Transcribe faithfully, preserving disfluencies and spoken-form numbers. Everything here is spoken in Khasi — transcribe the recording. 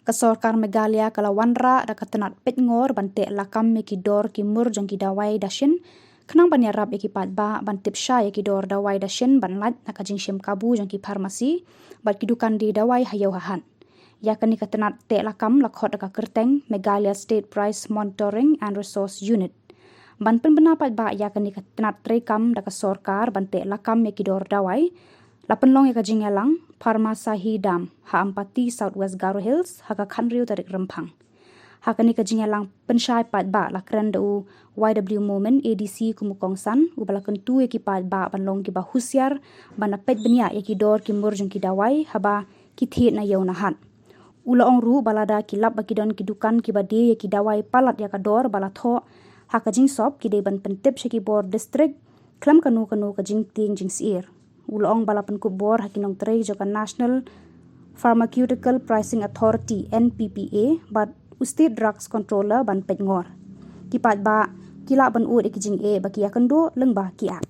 Ka sorkar Meghalaya ka la wanrah da ka tnat peit ngor ban teh lakam ïa ki dor ki mur jong ki dawai dashin, khnang ban ïarap ïa ki paidbah ban tip shai ïa ki dor dawai dashin ban lait na ka jingshim kabu jong ki pharmacy bad ki dukan die dawai ha ïew ha hat. Ïa kane ka tnat teh lakam la khot da ka kyrteng Meghalaya State Price Monitoring and Resource Unit. Ban pynbna paidbah ïa kane ka tnat treikam da ka sorkar ban teh lakam ïa ki dor dawai, la pynlong ïa ka jingïalang Pharmasahi Dam ha Ampati, South West Garo Hills, ha ka khathynriew tarik Rymphang. Ha kane ka jingïalang pynshai paidbah la kren da u Y W Momin, A D C, kum u kongsan, uba la kyntu ïa ki paidbah ban long kiba husiar ban da peit bniah ïa ki dor ki mur jong ki dawai haba ki thied na ïew na hat. U la ong ruh ba lada ki lap ba ki don ki dukan kiba die ïa ki dawai palat ïa ka dor ba la thoh ha ka jingsop, ki dei ban pyntip sha ki bor district khlem kano kano ka jingtieng jingsyier. U la ong ba la pynkup bor ha ki nongtrei jong ka National Pharmaceutical Pricing Authority, N P P A, bad u State Drugs Controller ban peit ngor. Ki paidbah ki lah ban ud ïa ki jingeh ba ki ïakynduh lyngba ki app.